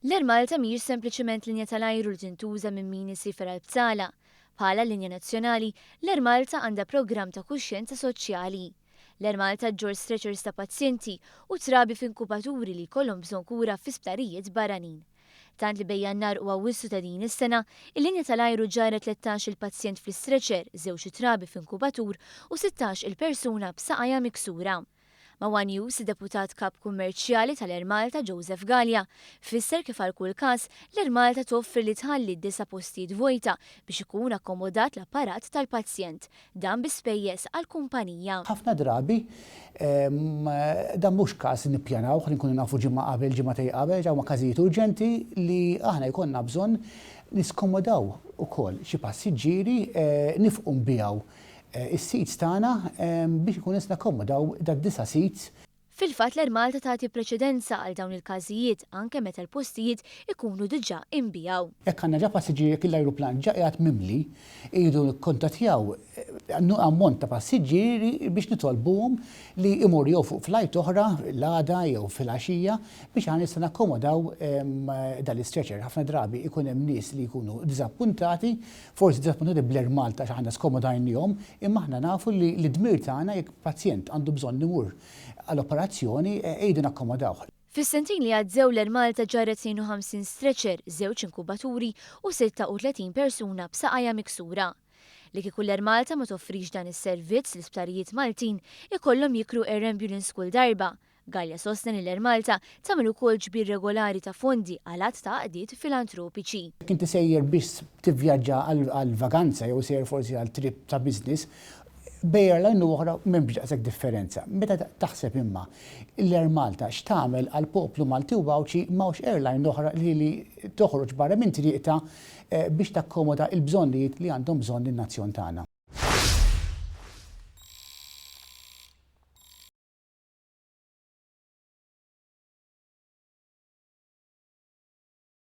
L-Air Malta mhijiex sempliċement linja tal-ajru li tintuża minn min isiefer għal btala. Bħala linja nazzjonali, l-Air Malta għandha programm ta' kuxjenza soċjali. L-Air Malta ġġorr stretchers ta' pazjenti u trabi f'inkubaturi li jkollhom bżonn kura fi sptarijiet barranin. Tant li bejn Jannar u Awwissu ta' din is-sena, il-linja tal-ajru ġarret 13-il pazjent fl-istretcher, żewġ trabi f'inkubatur u 16 il persuna b'saqajha miksura. Ma' one News, id-Deputat Kap Kummerċjali tal-Air Malta Joseph Galea fisser kif għal kull każ, l-Air Malta toffri li tħalli disa' postijiet vojta biex ikun akkomodat l-apparat tal-pazjent, dan bi spejjeż għall-kumpanija. Ħafna drabi dan mhux każ li nippjanawh, li nkunu nafu ġimgħa qabel, ġimgħatejn qabel, dawn huma każijiet urġenti li aħna jkollna bżonn niskomodaw ukoll xi passiġġieri, nifqu nbigħu is-seats tagħna biex inkunu nistgħu nakkomodaw dad-disa' seats. Fil-fatt l-Air Malta tagħti preċedenza għal dawn il-każijiet anke meta l-postijiet ikunu diġà inbiegħu. Jekk għandna ġa passiġġieri jekk l-ajruplan ġa qiegħed mimli, irridu nikkuntattjaw ammont ta' passiġġieri biex nitolbuhom li jmorru jew fuq flight oħra l-għada jew filgħaxija biex aħna nistgħu nakkomodaw dal-istretcher. Ħafna drabi jkun hemm nies li jkunu diżappuntati Forsi diżappuntati bl-Air Malta għax aħna skomodajniehom, imma aħna nafu li d-dmir tagħna jekk pazjent għandu bżonn imur għal operazzjoni irridu nakkomodawh. Fis-sentejn li għaddew l-Air Malta ġarret 52 stretcher, żewġ inkubaturi u 36 persuna b'saqajha miksura. Li kieku l-Air Malta ma toffrix dan is-servizz l-isptarijiet Maltin ikollhom jikru air ambulance kull darba Galea sostna li l-Air Malta tagħmel ukoll ġbir regolari ta' fondi għal għadd ta' għaqdiet filantropiċi. Jekk inti sejjer biex tivvjaġġa għal vaganza jew sejjer forsi għal trip ta' business, bejn airline u oħra m'hemmx daqshekk differenza. Meta taħseb imma l-Air Malta x'tagħmel għall-poplu Malti u Għawdxi m'hawnx airline oħra li toħroġ barra minn triqtha biex takkomoda l-bżonnijiet li għandhom bżonn in-nazzjon tagħna.